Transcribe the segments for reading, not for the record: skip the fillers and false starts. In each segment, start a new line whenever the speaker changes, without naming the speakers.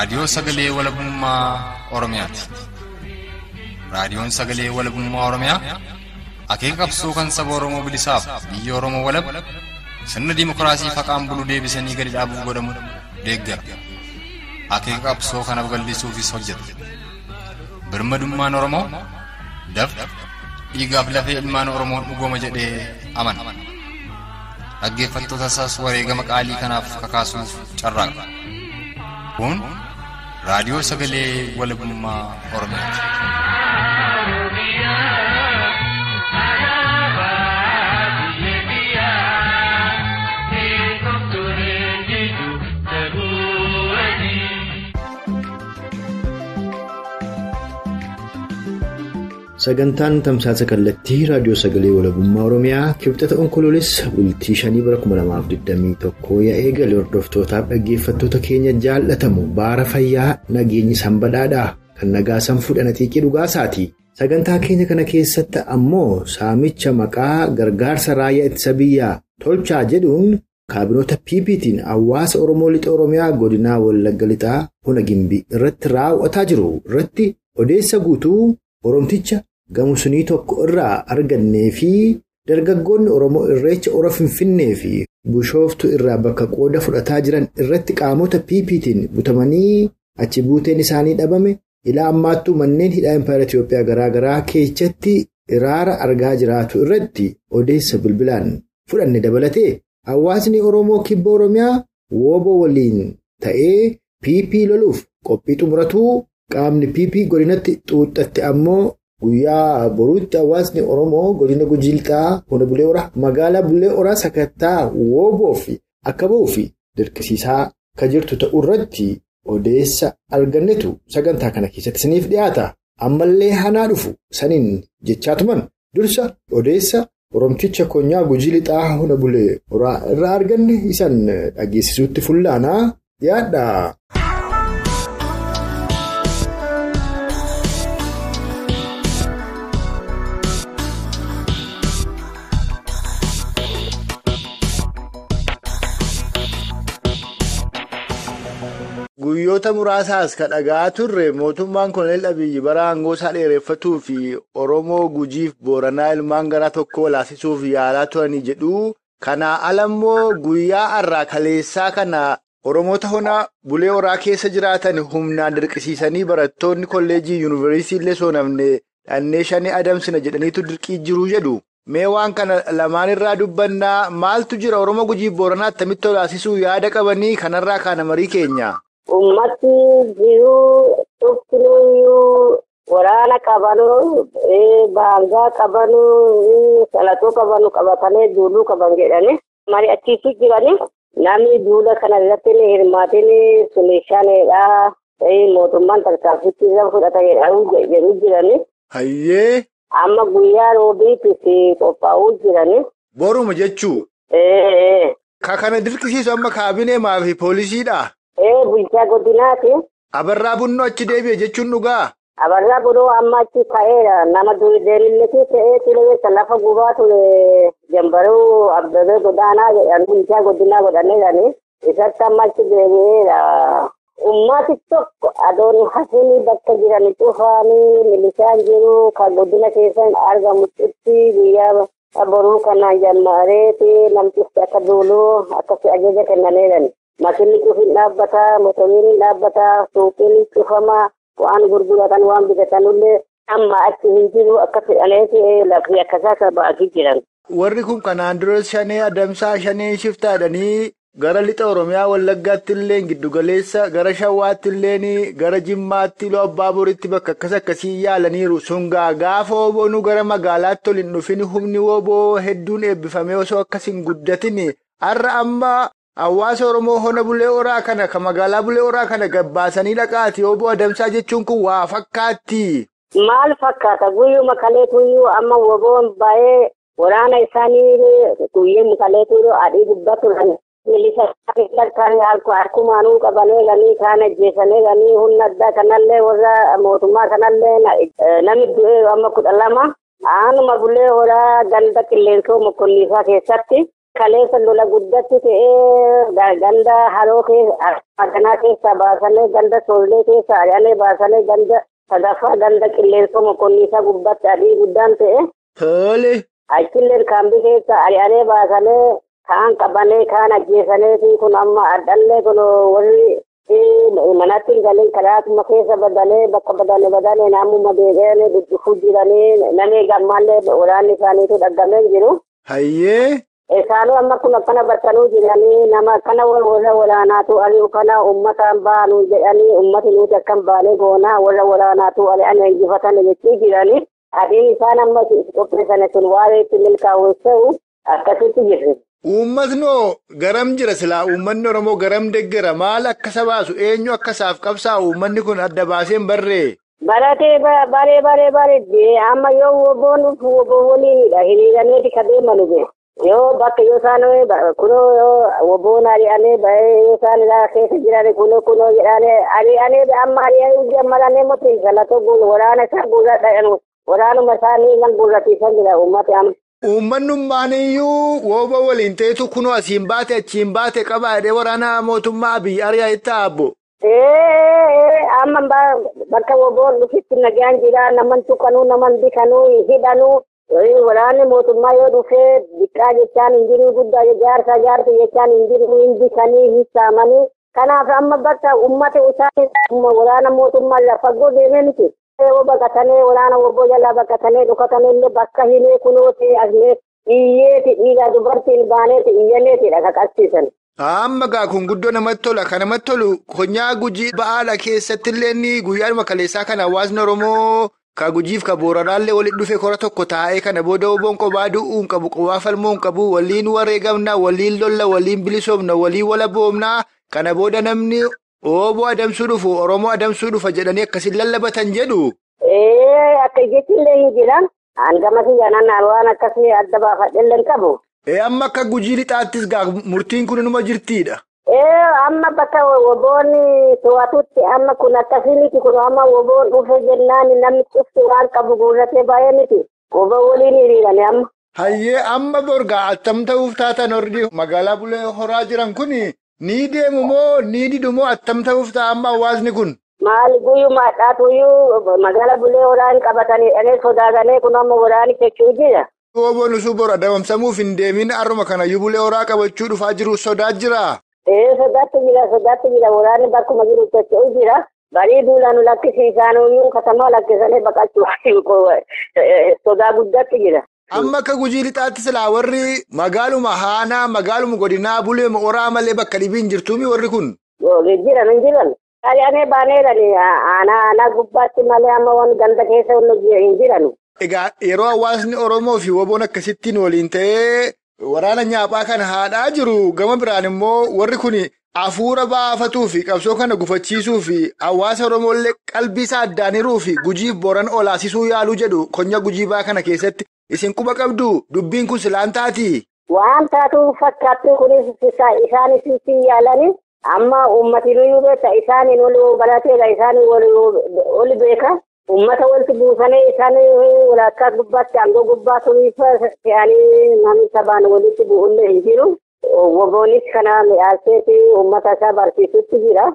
Raadiyoo Sagalee Walabummaa Oromiyaati. Raadiyoon Sagalee Walabummaa Oromiyaa akeeka qabsoo kan saba Oromoo bilisaaf biyya Oromoo walab sirna dimookiraasii faqaan bulu deebisanii gadi dhaabuuf godhamu deeggara. Akeeka qabsoo kana babal'isuufis hojjeta. Birmadummaan Oromoo dafqa dhiigaaf lafee ilmaan Oromoon dhugooma jedhee amana. Dhaggeeffattoota isaas wareegama qaalii kanaaf kakaasuuf carraaqa. Kun raadiyoo sagalee walabummaa Oromiyaati.
Sagantaan tamsaasa kallattii raadiyoo sagalee walabummaa Oromiyaa kibxata onkoloolessa bultii 5 bara 2021 yaa'ee galee hordoftootaaf dhaggeeffattoota keenya jaallatamu baara fayyaa nageenyi sanbadhaadha. Kan nagaa san fuudhan atiiqii dhugaasaati. Sagantaa keenya kana keessatti ammoo saamicha maqaa gargaarsa raayyaa ittisa biyyaa tolchaa jedhuun kaabinoota PPT'n hawaasa Oromoo lixa Oromiyaa godinaa Wallagga lixaa Hona Gimbii irratti raawwataa jiru irratti odeessa guutuu Oromticha gamusunii tokko irraa argannee fi dargaggoonni Oromoo Irreecha Hora Finfinnee fi Bishooftuu irraa bakka qooda fudhataa jiran irratti qaamota PPT'n butamanii achi buuteen isaanii dhabame ilaa ammaattuu manneen hidhaa Impaayera Itiyoophiyaa garaa garaa keessatti iraara argaa jiraatu irratti odeessa bilbilaan fudhanne dabalatee hawaasni Oromoo kibba Oromiyaa wooboo waliin ta'ee PP loluuf qophii xumuratu. Qaamni PP godinatti xuuxxatte ammoo guyyaa boruutti hawaasni Oromoo godina Gujii Lixaa Hona Bulee Horaa magaalaa Bulee Horaa sakattaa wooboo fi akka ba'uuf dirqisiisaa kan jirtu ta'uu irratti odeessa argannetu sagantaa kana keessatti isiniif dhiyaata. Ammallee hanaa dhufu saniin jechaa tuman dursa odeessa Oromticha Konyaa Gujii Lixaa Hona Bulee Horaa irraa arganne isan dhageessisuutti fullaanaa dhiyaadha.
Guyyoota muraasaas kan dhagaa turre mootummaan Koloneel Abiyyi bara aangoo isaa dheereffatuu fi Oromoo Gujiif Booranaa ilmaan garaa tokko walaasisuuf yaalaa turanii jedhu. Kanaa ala immoo guyyaa har'aa kaleessaa kana Oromoota Hona Bulee Horaa keessa jiraatan humnaan dirqisiisanii barattoonni kolleejjii yuunivarsiitii illee soonamne dhannee shanii adamsina jedhaniitu dirqii jiru jedhu. Mee waan kana lamaan irraa dubbannaa maaltu jira Oromoo Gujiif Booranaa attamitti walaasisuu yaada qabanii kanarraa kaana marii keenya.
Ummati jiruu tuffinuyyuu waraana qabanu baangaa qabanu salatoo qabanu qabatanii duuluu qaban jedhani mari'achiisu jirani namni duula kana irratti hirmaatiin sunishaneedha mootummaan tarkaanfiitti irra fudhata jedhu jirani.
Hayyee.
Amma guyyaa roobiitiif qophaa'uu jirani.
Boruma jechuu. Ka kana dirqisiisu amma kaabinee maafi poolisiidha.
Bulchaa godinaati.
Abarraa Bunnoo achi deebi'e jechuun dhugaa?
Abarraa Bunnoo amma achi ka'eera. Nama deemillee ta'ee ture lafa gubaa ture jambaruu Abbabee Godaanaa jedhamu bulchaa godinaa godhaneerani. Isatti amma achi deebi'eera. Uummati tokko adoon hafuun bakka jiran cufaanii milishaan jiru kan godina keessan argamu cufti guyyaa boruu kanaan jammareeti namtichi akka duuluu akkasii ajaja kennaneerani. Makiinni cufiin dhaabbataa, motoriin hin dhaabbataa, suuqiin cufamaa, waan gurguratan waan bitatanullee amma achi hin jiru akka fedhaneeti lafti akkasaa ba'atii jiran.
Warri kun kanaan dura shanee adamsaa shanee shiftaadhanii gara lixa Oromiyaa Wallaggaatti illee giddugaleessa gara Shawaatti illee gara Jimmaatti Iluu Abbaa Booritti bakka akkas akkasii yaalaniiru. Sungaa gaafa woboonuu gara magaalaatti ol hin dhufin humni woboo hedduun eebbifamee osoo akkas hin guddatin har'a amma. Hawaasa Oromoo Hona Bulee Horaa kana kan magaalaa Bulee Horaa kana gabbaasanii dhaqaati obbo Adamsaa jechuun kun waa fakkaatti.
Maal fakkaata guyyuma kaleetuyyuu amma woboon baay'ee waraana isaanii guyyuma kaleetuyyuu adii gubbaa turan. Milisa harkumaanuu qabaneeranii kaan ajjeesaneeranii humna addaa kanallee warra mootummaa kanallee namni du'ee amma 12 aanuma Bulee Horaa ganda qilleensoo mokonniisaa keessatti. Kaleessa lola guddatti ta'ee ganda haroo keessa keessaa baasanii ganda soollee keessa ari'anii baasanii ganda sadaffaa ganda qilleensoo mokonniisaa gubbaatti adii guddaan ta'e.
Tole.
Achillee kaambii keessa ari'anii baasanii kaan qabanii kaan ajjeesanii kun amma addallee kun warri manatti hin galin karaatuma keessa badanii bakka badanii badanii namuma deebi'anii dhufuu jiranii namni gammaallee waraanni isaaniitu dhaggamee jiru.
Hayyee.
Isaanuu amma kun akkana battanuu jiranii nama akkana warra waraanaatu ari'u kana uummataan baanu jedhanii uummati nuti akkam baanee goonaa warra waraanaatu ari'an injifatan jechuu jiranii. Adiin isaan amma qopheessan sun waa'ee itti milkaa'u ta'u akkasitti jirri.
Uummatnoo garam jira silaa uummanni Oromoo garam deeggara maal akka isa baasu eenyu akka isaaf qabsaa'u uummanni kun adda baasee hin barree.
Baratee baree baree baree amma yoo woboon dhufu woboo waliinidha hiriiraneeti ka deemanu bee. Yoo bakka yoo isaan kunoo yoo woboon ari'anii bahee yoo isaan keessa jiran kunoo kunoo jedhanii ari'anii amma ari'anii jammaranii miti galatoo guuru waraana isaa guurradha waraanuma isaanii kan guurratiisan jira uummati amma.
Uummanni iyyuu woboo waliin ta'etu kunoo asiin baate achiin baate qabaa jedhee waraana mootummaa Abiyyi ari'aa itti abbo.
Amma bakka woboon dhufitti nagaan jira naman tuqanuu naman bikanuu hidhanuu. Waraanni mootummaa yoo dhufee biqaa jechaan hin jiru guddaa jaarsa jaarsa jechaan hin jiru hin bikanii hin saamanii. Kanaaf amma bakka uummata isaanii waraana mootummaa lafa fagoo deemee miti. Yoo baqatanii waraana woboo jalaa baqatanii dhokatanii illee bakka hinee kunooti asnee iyyeeti dhiigaa dubartiin baaneeti iyyaneetidha kaqabsiisan.
Amma gaa kun guddoo namatti tola. Kan namatti tolu konyaa Gujii ba'aadha keessatti illee inni guyyaadhuma kaleessaa kana hawaasni Oromoo ka Gujiif ka Booranaallee walitti dhufe kora tokko taa'ee kana booda woboon qobaa du'uu hin qabu, qobaa falmuu hin qabu, waliin wareegamna, waliin lolla, waliin bilisoomna, waliin walaboomna. Kana booda namni Obbo adamsuu dhufu, Oromoo adamsuu dhufa jedhanii akkasiin lallabatan jedhu.
Akka jechuullee hin jiran. Hangama kiyyaanaan waan akkasii adda baafadhe hin qabu.
Amma akka Gujii lixaattis gaa murtiin kun inuma jirtiidha.
Amma bakka woboonni to'atutti amma kun akkasii miti kun amma woboon dhufe jennaan namni cufti waan qabu guurratee baay'ee miti. Woboo waliin hiriirani amma.
Hayyee amma borgaa attam ta'uuf taatan horri magaalaa Bulee Horaa jiran kun ni deemu moo ni didu moo attam ta'uuf ta'a amma hawaasni kun?
Maali guyyuma dhaatuyyuu magaalaa Bulee Horaa hin qabatanii dhanii sodaatanii kun amma waraani jechuu jira.
Woboon osoo bor adamsamuuf hin deemin haruma kanayyuu Bulee Horaa qabachuu dhufaa jiru sodaa jira.
Sodaatti jira sodaatti jira waraanni bakkuma jiru socho'u jira. Barii duulaan lakkisiisaan katamaa lakkisanii baqachuu sodaa guddaatti jira.
Amma akka Gujii lixaatti silaa warri magaaluma haanaa magaaluma godinaa Bulee Horaa malee bakka dhibiin jirtuumi warri kun.
Jiran hin jiran. Ari'anii baaneerani aanaa gubbaatti malee amma waan ganda keessa hin jiran.
Egaa yeroo hawaasni Oromoo fi woboon akkasittiin waliin ta'ee waraana nyaaphaa kana haadhaa jiru gama biraan immoo warri kun hafuura baafatuu fi qabsoo kana gufachiisuu fi hawaasa Oromoo illee qalbii isaa addaan fi Gujiif Booran olaasisuu yaaluu jedhu konya Gujii baa kana keessatti isin quba qabdu dubbiin kun silaan taati.
Waan taatu fakkaattu kunis isaanis si yaalanii amma uummatni beekta isaaniin ol barateera isaaniin ol beeka. Uummata walitti buusanii isaan walakkaa gubbaatti aangoo gubbaa turiifa fe'anii namni sabaan walitti bu'ullee hin jiru. Woboonis kana mi'aaseeti uummata isaa barsiisutti jira.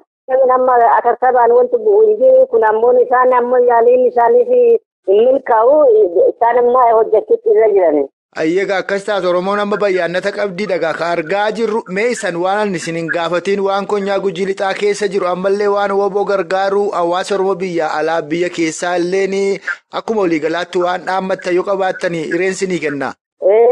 Amma akka sabaan walitti bu'u hin jiru. Kun ammoo isaan ammoo yaaliin isaaniif hin milkaa'u isaan immoo hojjechuutti irra jiran.
Ayyaga akkas taatu Oromoon amma bayyaannata qabdii dhagaa ka argaa jirru mee isan waan isin hin gaafatiin waan konyaa Gujii lixaa keessa jiru ammallee waan woboo gargaaruu hawaasa Oromoo biyya alaa biyya keessaa illee akkuma waliigalaatti waan dhaammatta yoo qabaattanii ireensi ni kenna.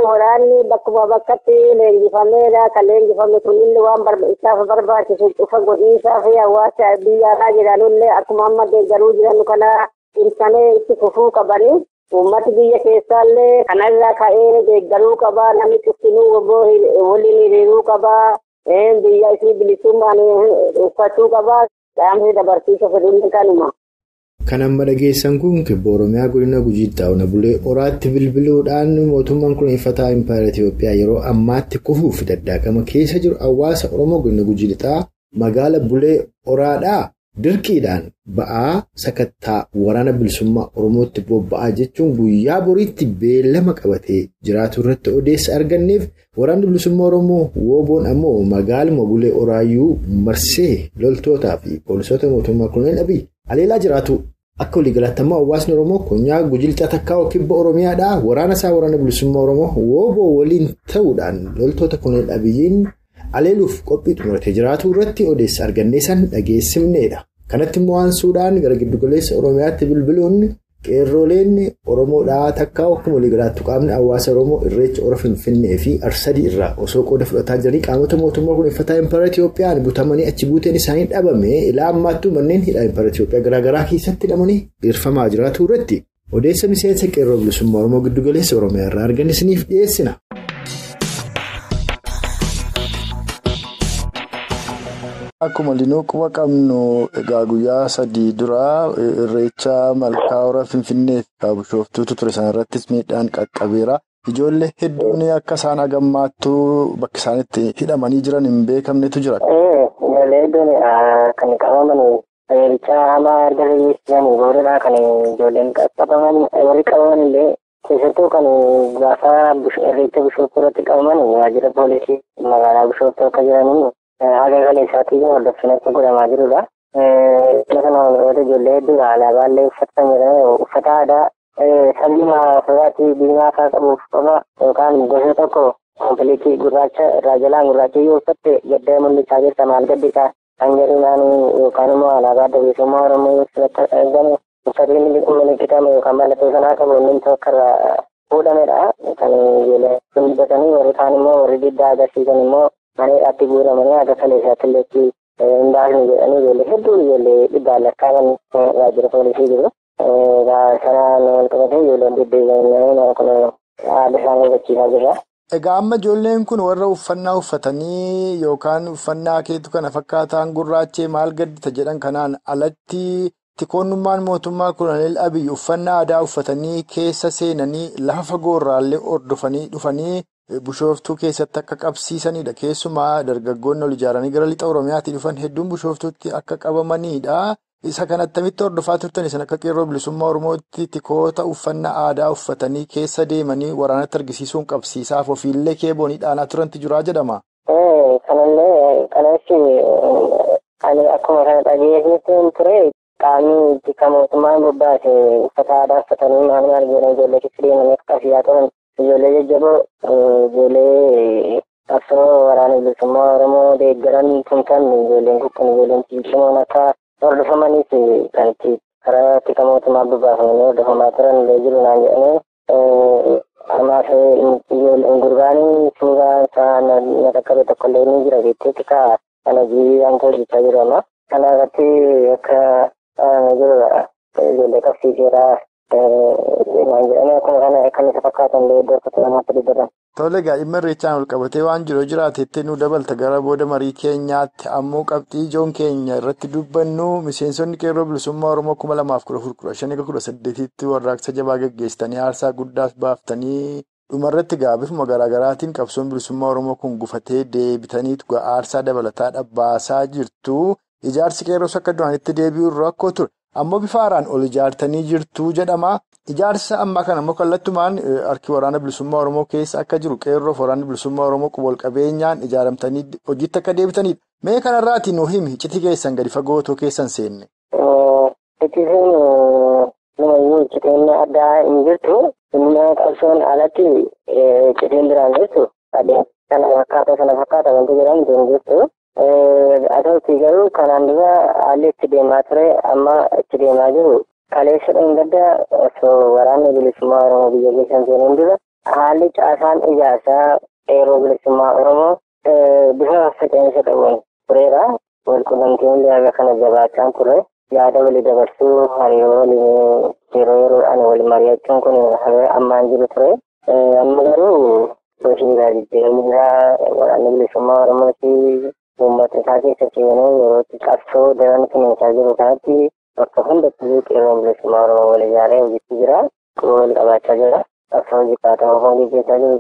Waraanni bakkuma bakkatti leenjifameera. Kan leenjifame kunillee waan isaaf barbaachisu cufa godhiisaa fi hawaasa biyya alaa jiranullee akkuma amma deeggaruu jiran kana cimsanii itti fufuu qabanii. Uummati biyya keessaallee kanarraa ka'ee deeggaruu qabaa. Namni cuftinuu woboo waliin hiriiruu qabaa. Biyya isii bilisummaan uffachuu qabaa. Dhaamsi dabarsiisa fedhuun kanuma.
Kan amma dhageessan kun kibba Oromiyaa godina Gujiitti ta'uun Bulee Horaatti bilbiluudhaan mootummaan kunuunfataa Impaayera Itiyoophiyaa yeroo ammaatti kufuuf daddaaqama keessa jiru hawaasa Oromoo godina Gujii lixaa magaala Bulee Horaadhaa. Dirqiidhaan ba'aa sakattaa waraana bilisummaa Oromootti bobba'aa jechuun guyyaa boriitti beellama qabatee jiraatu irratti odeessa arganneef waraanni bilisummaa Oromoo wooboon ammoo magaaluma Bulee Horaayyuu marsee loltootaa fi poolisoota mootummaa Koloneel Abiy aleelaa jiraatu. Akka waliigalaatti ammoo hawaasni Oromoo konyaa Gujii Lixaa takkaa kibba Oromiyaadhaa waraana isaa waraana bilisummaa Oromoo wooboo waliin ta'uudhaan loltoota Koloneel Abiyyiin aleeluuf qophii xumuratee jiraatu irratti odeessa argannee san dhageessifneedha. Kanatti immoo aansuudhaan gara giddugaleessa Oromiyaatti bilbiluun qeerrooleen Oromoodhaa takkaa akkuma waliigalaatti qaamni hawaasa Oromoo Irreecha Hora Finfinnee fi Arsadii irraa osoo qooda fudhataa jiranii qaamota mootummaa kunuunfataa Impaayera Itiyoophiyaan butamanii achi buuteen isaanii dhabame ilaa ammaattuu manneen hidhaa Impaayera Itiyoophiyaa garaagaraa keessatti hidhamanii dhiirfamaa jiraatu irratti odeessa miseensa qeerroo bilisummaa Oromoo giddugaleessa Oromiyaa irraa arganne isiniif dhiyeessina.
Akkuma linuu quba qabnu egaa guyyaa 3 duraa Irreecha malkaa hora Finfinnee fi Bishooftuutu ture. Sana irrattis miidhaan qaqqabeera. Ijoollee hedduun akka isaan hagammaattuu bakka isaan itti hidhamanii jiran hin beekamnetu jira.
Ijoollee hedduun kan qabaman irreecha hamaa erga gaggeessanii boodadha kan ijoolleen qabaman warri qabaman illee keessattuu kan gaafa irreecha Bishooftuu irratti qabaman waajjira poolisii magaalaa Bishooftuu akka jiranii. Haga kaleessaatii hordoffin akka godhamaa jirudha. Kana walqabate ijoollee hedduudha. Alaabaa illee uffata aadaa sabni ofirraatti diimaa akka qabuuf qofa yookaan gosa tokko kompileetii gurraacha irraa jalaan gurraacha yoo uffatte gadda mul'ichaa jirta maal gaddita kan jedhuudhaan yookaan immoo alaabaa adda bilisummaa Oromoo yoo asirratti argamu uffatni milikkitame yookaan mallattoo sanaa qabu inni tokko irraa fuudhamedha. Kan ijoollee dubbatanii warri kaan immoo warri diddaa agarsiisan immoo mana hidhaatti guuramanii haga kaleessaatti illee hin baasne jedhanii ijoollee hedduu ijoollee dhibbaan lakkaa'aman waajjira poolisii jiru. Sanaan wal qabatee ijoolleen deddeebi'anii kun haala isaan hubachiisaa jirra.
Egaa amma ijoolleen kun warra uffannaa uffatanii yookaan uffannaa keetu kana fakkaataan gurraachee maal gaddita jedhan kanaan alatti tikoonnummaan mootummaa Koloneel Abiy uffannaa aadaa uffatanii keessa seenanii lafa fagoorraallee hordofanii dhufanii. Bishooftuu keessatti akka qabsiisanidha. Keessumaa dargaggoonni ol ijaaranii gara lixa Oromiyaatii dhufan hedduun Bishooftuutti akka qabamanidha. Isa kan attamitti hordofaa turtan isin akka qeerroo bilisummaa Oromootti tikoota uffannaa aadaa uffatanii keessa deemanii waraanatti argisiisuun qabsiisaaf ofiillee keeboonii dhaanaa turantu jira jedhama.
Kanallee kanas ani akkuma kana dhageessuun ture qaamni tika mootummaan bobbaase uffata aadaa uffatanii maal maal jedhan ijoollee keessa deemanii akka qabsiisaa turan. Ijoollee jajjaboo ijoollee qabsoo waraana bilisummaa Oromoo deeggaran tumsan ijoolleen kun ijoolleen cicciimoon akka hordofamaniif kan itti karaa tika mootummaa bobbaafamanii hordofamaa turan illee jiru naan jedhanii ammaaf ijoolleen gurbaan suuraa isaa na qaqqabe tokkollee ni jira jettee tika kan hojii hanga hojjechaa jiru amma. Kana irratti akka jirudha ijoollee qabsiiseera.
Tole egaa dhimma irreechaan ol qabatee waan jiru jiraatetti nu dabalta gara booda marii keenyaatti ammoo qabxii ijoon keenya irratti dubbannu miseensonni qeerroo bilisummaa Oromoo 2014-15-18tti warraaqsa jabaa gaggeessitanii aarsaa guddaas baaftanii dhumarratti egaa bifuma garaagaraatiin qabsoon bilisummaa Oromoo kun gufatee deebitaniitu aarsaa dabalataa baasaa jirtu. Ijaarsi qeerroos akka duraanitti deebi'uun rakkoo ture. Ammoo bifa haaraan ol ijaartanii jirtu jedhama. Ijaarsa ammaa kana immoo kallattumaan harki waraana bilisummaa Oromoo keessa akka jiru qeerroof waraanni bilisummaa Oromoo quba wal qabeenyaan ijaaramtanii hojiitti akka deebitanidha. Mee kanarraatii nu himi iccitii keessan gadi fagoo otoo keessan seenne.
Iccitiin numayyuu iccitiin addaa hin jirtu. Inni qabsoon alatti iccitiin biraan jirtu. Kana fakkaata sana fakkaata wanti jedhamtu hin jirtu. Haa ta'utii garuu kanaan dura haalli itti deemaa ture amma itti deemaa jiru kaleessa dheengadda osoo waraanni bilisummaa Oromoo biyya keessa hin seenin dura haalli caasaan ijaarsaa qeerroo bilisummaa Oromoo bifa faffaca'insa qabuun tureera. Walqunnamtiin haga kana jabaachaan ture. Yaada walii dabarsuu hariiroo walii yeroo yeroodhaan wal mari'achuun kun haga ammaan jiru ture. Amma garuu gosi jijjiiramni waraanni bilisummaa Oromooti uummata isaa keessa seenuu yeroo itti qabsoo daran kunuunsaa jiru kanatti bakka hundattuu qeerroon bilisummaa Oromoo wal ijaaree hojiitti jira. Quba wal qabaachaa jira. Qabsoo hojii qaatama gaggeessaa jiru.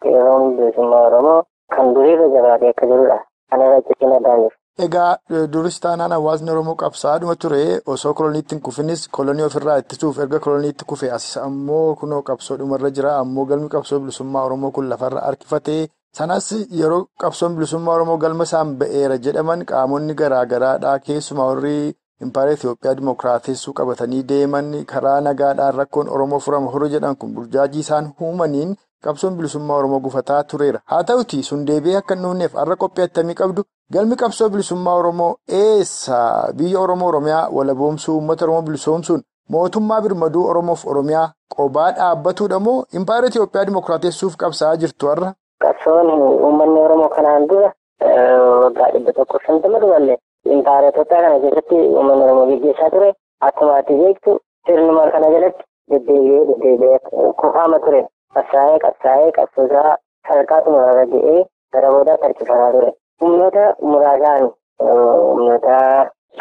Qeerroon bilisummaa Oromoo kan duriirra jabaatee akka jirudha. Kana irratti cina addaa jiru.
Egaa duris taanaan hawaasni Oromoo qabsaa'aadhuma ture osoo koloniitti hin kufinis kolonii ofirraa ittisuuf erga koloniitti kufe asisa ammoo kunoo qabsoodhumarra jira ammoo galmi qabsoo bilisummaa Oromoo kun lafarra harkifatee sanas yeroo qabsoon bilisummaa Oromoo galma isaan ba'eera jedhaman qaamonni garaagaraadhaa keessumaa warri Impaayera Itoophiyaa Dimookiraatessuu qabatanii deeman karaa nagaadhaan rakkoon Oromoo furama horu jedhan kun burjaajii isaan uumaniin qabsoon bilisummaa Oromoo gufataa tureera. Haa ta'uti sun deebi'ee akka hin dhufneef har'a qophii attamii qabdu galmi qabsoo bilisummaa Oromoo eessa? Biyya Oromoo Oromiyaa walaboomsuu uummata Oromoo bilisoomsuun mootummaa birmaduu Oromoof Oromiyaa qobaa dhaabbatuudha moo Impaayera Itoophiyaa Dimookiraatessuuf qabsaa'aa jirtu har'a?
Qabsoon uummanni Oromoo kanaan dura waggaa 150 durallee Impaayera Itoophiyaa kana keessatti uummanni Oromoo gaggeessaa ture. Akkuma ati beektu sirnuma kana jalatti deddeebi'ee kufaama ture. Qabsaa'ee qabsoosaa sadarkaa xumurarra ga'ee gara boodaatti harkifataa ture. Humnoota muraasaan humnoota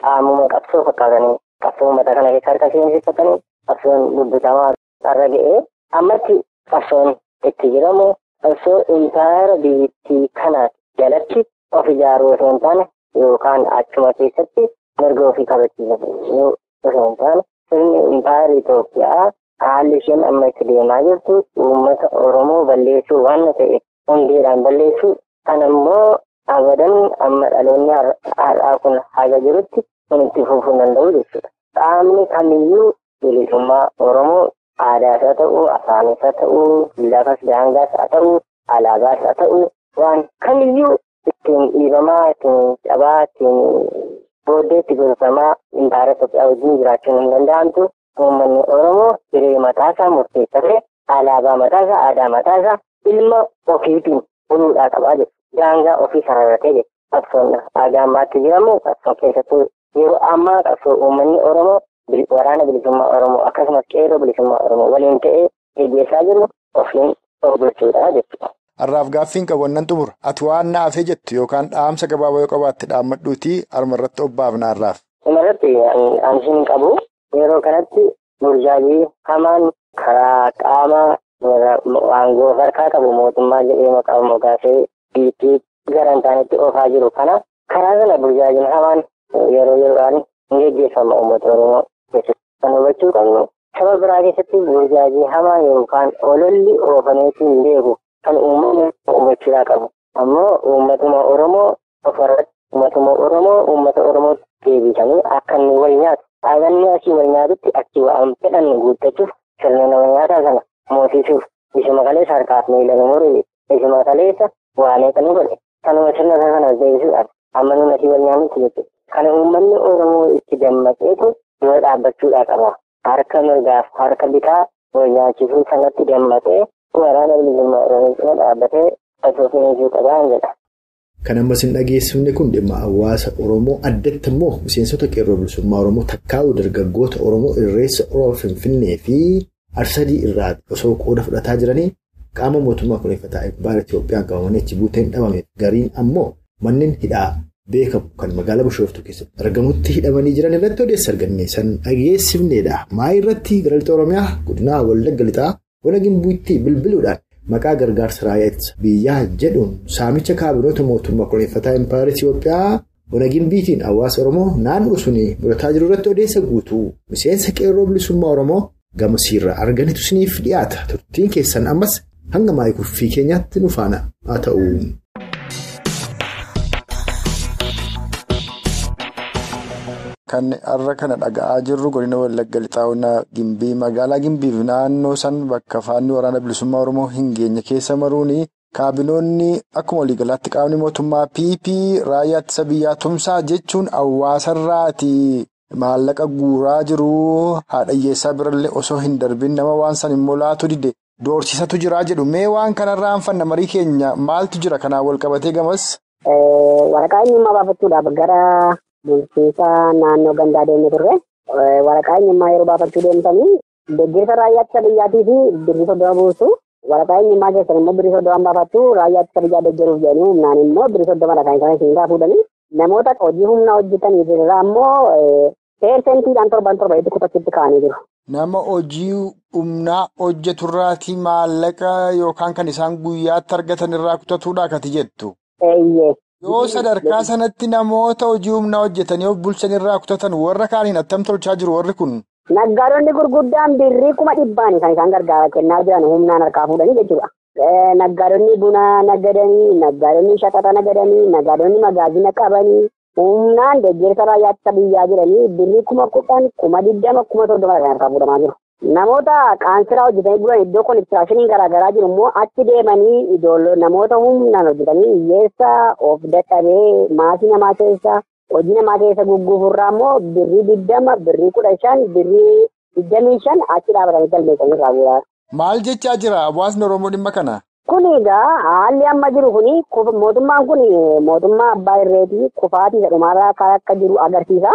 qaamuma qabsoo fakkaatanii qabsoo uummata kana keessa harka seensifatanii qabsoon dubbitamaa irra ga'ee ammatti qabsoon itti jiramu qabsoo impaayera biyyattii kana jalatti of ijaaruu osoo hin taane yookaan achuma keessatti mirga ofii kabachiisuu osoo hin taane sirni impaayera Itoophiyaa haalli isheen amma itti deemaa jirtu uummata Oromoo balleessuu waan ta'eef hundeedhaan balleessuu kan ammoo abadan amma dhaloonni har'aa kun haga jirutti kun itti fufuu hin danda'u jechuudha. Qaamni kamiyyuu bilisummaa Oromoo aadaas haa ta'u, afaanis haa ta'u, lafas daangaas haa ta'u, alaabaas haa ta'u waan kamiyyuu ittiin dhiibamaa, ittiin cabaa, ittiin booddeetti gorfamaa impaayera Itoophiyaa wajjin jiraachuun hin danda'amtu. Uummanni Oromoo hiree mataasaa murteeffatee alaabaa mataasaa, aadaa mataasaa ilma ofiitiin buluudhaa qabaa jechuudha. Daangaa ofii sararatee jechuudha. Qabsoon haga ammaatti jiramu qabsoon keessattuu yeroo ammaa qabsoo uummanni Oromoo waraana bilisummaa Oromoo akkasumas qeerroo bilisummaa Oromoo waliin ta'ee gaggeessaa jiru ofiin of gochuudha jechuudha.
Har'aaf gaaffiin qabu wannan xumura. Ati waan naafee jettu yookaan dhaamsa gabaabaa yoo qabaatte dhaammadhuutii harma irratti obbaafna har'aaf.
Dhumarratti dhaamsi hin qabu. Yeroo kanatti burjaajii hamaan karaa qaama aangoo harkaa qabu mootummaa jedhee maqaa moggaasee biyyattii gara hin taanetti oofaa jiru kana karaa sana burjaajiin hamaan yeroo yeroodhaan hin gaggeeffama uummata Oromoo keessatti. Kan hubachuu qabnu saba biraa keessatti burjaajii hamaa yookaan ololli oofameetu hin beeku kan uummanni hubachuudhaa qabu. Ammoo uummatuma Oromoo ofirratti uummatuma Oromoo uummata Oromootti deebisanii akka inni wal nyaatu. Dhaabanni asii wal nyaatutti achi waan fedhan guuttachuuf sirna nama nyaataa sana moosisuuf isuma kaleessa harkaaf miila nu muree isuma kaleessa waan eeqan godhe kanuma sirna sana deebisuudhaaf amma nuti asii wal nyaannutti jechuudha. Kana uummanni Oromoo itti dammaqeetu dura dhaabbachuudhaa qaba. Harka mirgaaf harka bitaa wal nyaachisuu sanatti dammaqee waraana bilisummaa Oromoo cina dhaabbatee osoo finisuu qabaa jedha.
Kan ammas hin dhageessifne kun dhimma hawaasa Oromoo addatti immoo miseensota qeerroo bilisummaa Oromoo takkaa'uu dargaggoota Oromoo Irreessa Oromoo Finfinnee fi Arsadii irraa osoo qooda fudhataa jiranii qaama mootummaa kunuunfataa Impaayera Itoophiyaan qabamanii achi buuteen dhabame gariin ammoo manneen hidhaa beekamu kan magaalaa Bishooftuu keessatti argamutti hidhamanii jiran irratti odeessa arganne san dhageessifnedha. Maayii irratti gara lixa Oromiyaa godina Wallagga Lixaa Ona Gimbiitti bilbiluudhaan maqaa gargaarsa raayyaa ittisa biyyaa jedhuun saamicha kaabinoota mootummaa kunuunfataa Impaayera Itoophiyaa Ona Gimbiitiin hawaasa Oromoo naannoo sun mudataa jiru irratti odeessa guutuu miseensa qeerroo bilisummaa Oromoo gamasiirraa arganitu isiniif dhiyaata. Turtiin keessan ammas hanga maayii kuffii keenyaatti nu faana haa ta'u.
Kan har'a kana dhaga'aa jirru godina Wallagga Lixaa Ona Gimbii magaalaa Gimbiif naannoo san bakka faanni waraana bilisummaa Oromoo hin geenye keessa maruuni kaabinoonni akkuma waliigalaatti qaamni mootummaa PP raayyaa ittisa biyyaa tumsaa jechuun hawaasarraati maallaqa guuraa jiru haadha hiyyeessaa birallee osoo hin darbin nama waan san immoo laatu dide doorsisatu jiraa jedhu mee waan kanarraa hanfanna marii keenya maaltu jira kanaan wal qabatee gamas?
Waraqaa eenyummaa baafachuudhaaf gara bulchiinsa naannoo gandaa deemne turre waraqaa eenyummaa yeroo baafachuu deemtanii deeggarsa raayyaa ittisa biyyaatii fi birrii 30 buusu. Waraqaa eenyummaa keessan immoo birrii 30 baafachuu raayyaa ittisa biyyaa deeggaruuf jedhanii humnaan immoo birrii 30 kan isaan isin fuudhanii namoota hojii humnaa hojjetanii irraa immoo peersentiidhaan 7 itti kutachuutti kaa'anii jiru.
Nama hojii humnaa hojjeturraatii maallaqa yookaan kan isaan guyyaatti argatan irraa kutatuudha akkati jettu.
Eeyyee.
Yoo sadarkaa sanatti namoota hojii humnaa hojjetanii of bulchan irraa kutatan warra kaaniin attam tolchaa jiru warri kun?
Naggaadonni gurguddaan birrii 100,000 kan isaan gargaara kennaa jiran humnaan harkaa fuudhanii jechuudha. Naggaadonni buna naggadanii, naggaadonni shaqaxa naggadanii, naggaadonni magaazina qabanii humnaan deeggarsa raayyaa ittisa biyyaa jiranii birrii 10,000, 20,000, 30,000 kan harkaa fuudhamaa jiru. Namoota qaansiraa hojjetanii bulan iddoo konistiraakshiniin garaagaraa jiru immoo achi deemanii ijoollee namoota humnaan hojjetanii hiyyeessa of dadhabee maasii namaa keessa hojii namaa keessa gugguufurraa immoo birrii 20, birrii 15, birrii 25 achi dhaabatanii galmeessanii irraa bu'aa.
Maal jechaa jira hawaasni Oromoo dhimma kana?
Kun egaa haalli amma jiru kuni mootummaan kun mootummaa abbaa irreetii kufaatii jedhumarraa akka jiru agarsiisa.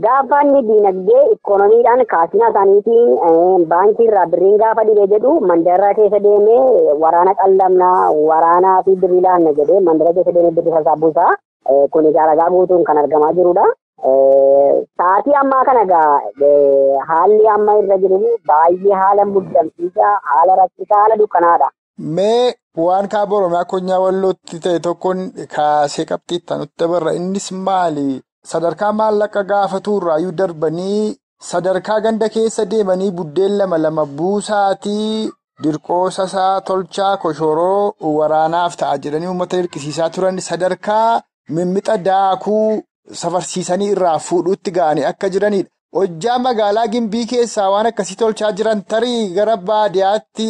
Gaafa inni diinagdee ikoonomiidhaan kaasina isaaniitiin baankii irraa birriin gaafa dhibee jedhu mandaraa keessa deemee waraana qallamnaa waraanaa fi birrii laanna jedhee mandara keessa deemee birrii sassaabuusaa. Kun egaa ragaa guutuun kan argamaa jirudha. Sa'aatii ammaa kana egaa haalli amma irra jiru baay'ee haala muddamsiisaa, haala rakkisaa, haala dukkanaadha.
Mee waan kaaba Oromiyaa Konyaa Wallootti ta'e tokkoon kaasee qabxiitti nutti dabarra. Innis maali? Sadarkaa maallaqa gaafatu irraayyuu darbanii sadarkaa ganda keessa deemanii buddeen lama lama buusaatii dirqoosa isaa tolchaa koshoroo waraanaaf ta'a jedhanii uummata hirkisiisaa turan sadarkaa mimmixa daakuu safarsiisanii irraa fuudhuutti ga'anii akka jiranidha. Hojjaa magaalaa Gimbii keessaa waan akkasii tolchaa jiran tarii gara baadiyyaatti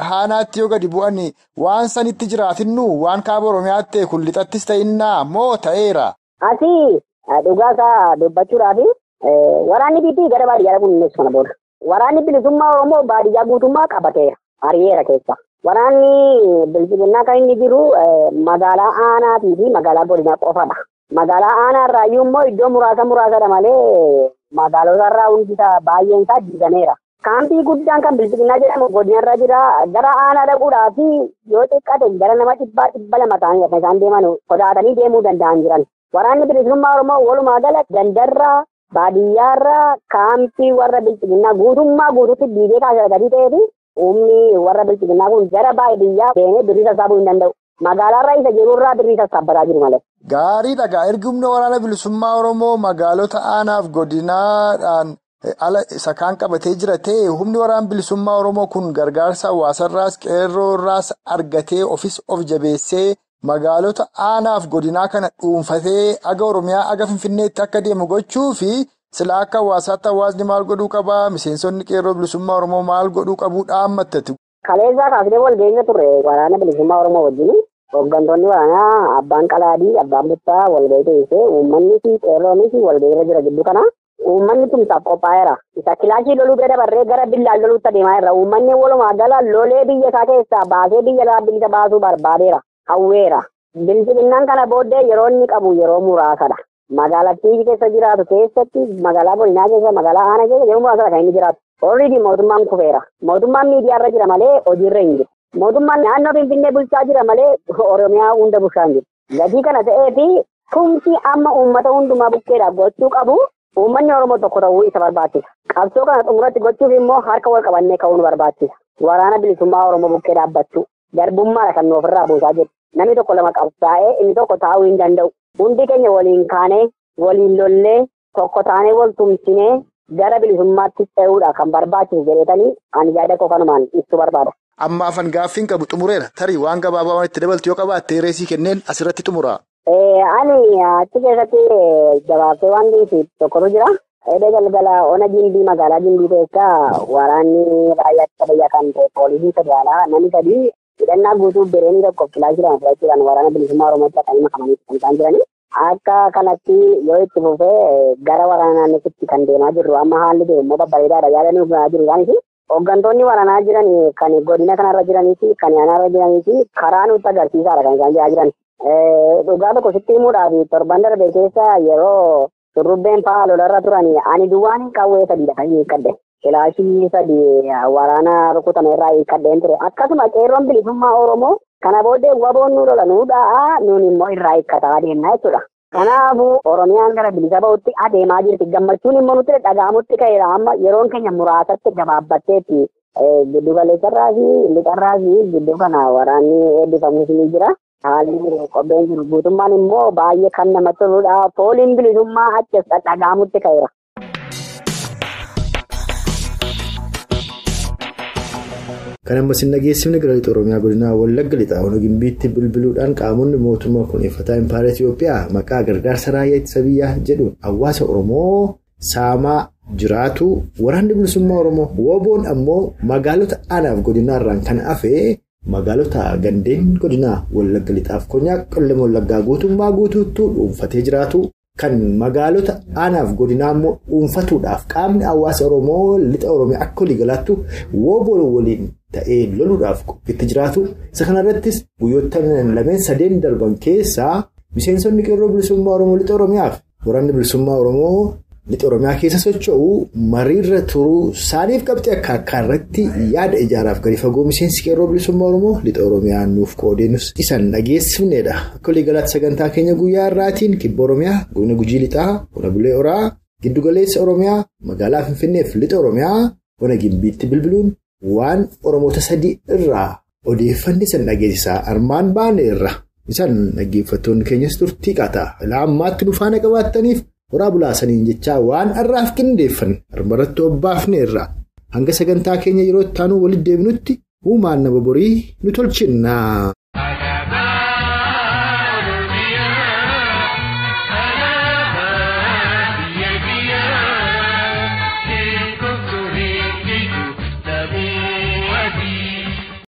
haanaatti yoo gadi bu'an waan sanitti jiraatinnu waan kaaba Oromiyaatti ta'e kun lixattis ta'innaa moo ta'eera?
Asii dhugaasaa dubbachuudhaaf waraanni BP gara baadiyyaa dhaquun innis kana booda. Waraanni bilisummaa Oromoo baadiyyaa guutummaa qabateera. Ari'eera keessa. Waraanni bilisiginnaa kan inni jiru magaalaa aanaatii fi magaalaa godinaa qofadha. Magaalaa aanaa irraayyuu immoo iddoo muraasa muraasadha malee magaalota irraa hundi isaa baay'een isaa diigameera. Kaampii guddaan kan bilisiginnaa jedhamu godina irra jira. Gara aanaa dhaquudhaaf yoo xiqqaate gara nama 100-200 ta'anii kan isaan deeman sodaatanii deemuu danda'an jiran. Waraanni bilisummaa Oromoo walumaa gala gandarraa baadiyyaarraa kaampii warra bilisiginnaa guutummaa guutuutti diigee kaasee gadi ta'eefi humni warra bilisiginnaa kun gara baadiyyaa deemee birrii sassaabuu hin danda'u. Magaalaarraa isa jirurraa birrii sassaabbataa jiru malee.
Gaarii dhagaa ergi humna waraana bilisummaa Oromoo magaalota aanaaf godinaadhaan ala isa kaan qabatee jira ta'e humni waraana bilisummaa Oromoo kun gargaarsa hawaasarraas qeerroorraas argatee ofis of jabeessee magaalota aanaaf godinaa kana dhuunfatee aga Oromiyaa aga Finfinneetti akka deemu gochuu fi sila akka hawaasaatti hawaasni maal godhuu qabaa? Miseensonni qeerroo bilisummaa Oromoo maal godhuu qabuu dhaammattati?
Kaleessaa kaasnee wal geenye turre waraana bilisummaa Oromoo wajjin hooggantoonni waraanaa abbaan Qalaadii, abbaan Buttaa wal gahii teessee uummanni fi qeerroonis wal gahiirra jira gidduu kana. Uummanni tumsaaf qophaa'eera. Isa kilaashii loluu bira dabarree gara billaan loluutti adeemaa jirra. Uummanni walumaa gala lolee biyya isaa keessaa baasee biyya alaa bilisa baasuu barbaadeera. Hawweera. Bilisiginnaan kana booddee yeroo inni qabu yeroo muraasadha. Magaalattii keessa jiraatu keessatti magaalaa godinaa keessa magaalaa aanaa keessa yeroo muraasadha kan inni jiraatu. Already mootummaan kufeera. Mootummaan miidiyaarra jira malee hojiirra hin jiru. Mootummaan naannoo Finfinnee bulchaa jira malee Oromiyaa hunda bulchaa hin jiru. Gatii kana ta'eefi tumsi amma uummata hundumaa bukkeedhaaf gochuu qabu uummanni Oromoo tokko ta'uu isa barbaachisa. Qabsoo kana xumuratti gochuuf immoo harka wal qabannee ka'uu nu barbaachisa. Waraana bilisummaa Oromoo bukkee dhaabbachuu. Garbummaadha kan nu ofirraa buusaa jiru. Namni tokko lama qabsaa'ee inni tokko taa'uu hin danda'u. Hundi keenya waliin kaanee, waliin lollee, tokko taanee wal tumsinee gara bilisummaatti ce'uudha kan barbaachisu jedhetanii ani yaada koo kanumaan ibsuu barbaada.
Amma afan gaaffiin qabu xumureera. Tarii waan gabaabaa waan itti dabaltu yoo qabaatte reesii kenneen asirratti xumura.
Ani achi keessatti gabaabsee waan dhiisi tokkotu jira. Edee galgala ona Gimbii magaalaa Gimbii keessa waraanni raayyaa ittisa biyyaa kan ta'e poolisii federaalaa namni sadii hidhannaa guutuu bireenii tokkoof kilaashii lama fudhachuudhaan waraana bilisummaa Oromootti dhaqanii makamanii kan isaan jiranii. Akka kanatti yoo itti fufee gara waraana naannootti kan deemaa jirru amma haalli jiru immoo babbareedaadha yaadanii dhugaa jiru isaanis. Hooggantoonni waraanaa jiran kan godina kanarra jiranii fi kan aanaarra jiranii fi karaa nutti agarsiisaadha kan isaan jiran. Dhugaa tokko sitti himuudhaaf torban darbe keessa yeroo shurrubbeen fa'aa lolarra turan ani duwwaan qawwee sadiidha kan hiikkadhe. Kilaashii sadii waraana rukutame irraa hiikkadheen ture. Akkasuma qeerroon bilisummaa Oromoo kana booddee waboon nu lola nu dha'a nuun immoo irraa hiikkataa adeemna jechuudha. Kanaafuu Oromiyaan gara bilisa ba'utti adeemaa jirti. Gammachuun immoo nutti dhaga'amutti ka'eera. Amma yeroon keenya muraasatti gabaabbatteetti giddu galeessarraa fi lixarraa fi gidduu kana waraanni eebbifamus ni jira. Haalli jiru qopheen jiru guutummaan immoo baay'ee kan namatti toludha. Fooliin bilisummaa achi dhadhagaamutti ka'eera.
Kan ammas hin dhageessifne gara lixa Oromiyaa godina Wallagga lixaa Ona Gimbiitti bilbiluudhaan qaamonni mootummaa kunuunfataa Impaayera Itiyoophiyaa maqaa gargaarsa raayyaa ittisa biyyaa jedhuun hawaasa Oromoo saamaa jiraatu waraanni bilisummaa Oromoo WBO'n ammoo magaalota aanaaf godinaarraan kan hafe magaalota gandeen godinaa Wallagga lixaaf konyaa qellem Wallaggaa guutummaa guutuuttuu dhuunfatee jiraatu. Kan magaalota aanaaf godinaa immoo dhuunfatuudhaaf qaamni hawaasa Oromoo lixa Oromiyaa akka waliigalaattu WBO waliin ta'ee loluudhaaf qophiitti jiraatu. Isa kanarrattis guyyoota lameen sadeen darban keessaa miseensonni qeerroo bilisummaa Oromoo lixa Oromiyaaf waraanni bilisummaa Oromoo lixa Oromiyaa keessa socho'u mariirra turuu saaniif qabxee akka akkaa irratti yaada ijaaraaf gadi fagoo miseensi qeerroo bilisummaa Oromoo lixa Oromiyaa nuuf qoodeenus isan dhageessifnedha. Akka waliigalaatti sagantaa keenya guyyaa har'aatiin kibba Oromiyaa, godina Gujii Lixaa, Ona Bulee Horaa, Giddugaleessa Oromiyaa, magaalaa Finfinneef lixa Oromiyaa, Ona Gimbiitti bilbiluun waan Oromoota sadii irraa odeeffanni isan dhageessisaa armaan baaneerra. Isan dhaggeeffattoonni keenyas turtii qata. Ilaa ammaatti nu faana qabaattaniif horaa bulaasaniin jechaa waan har'aaf qindeeffanne armarratti obbaafneerra. Hanga sagantaa keenya yeroo itti aanu walitti deebinutti uumaan nama borii nu tolchinna.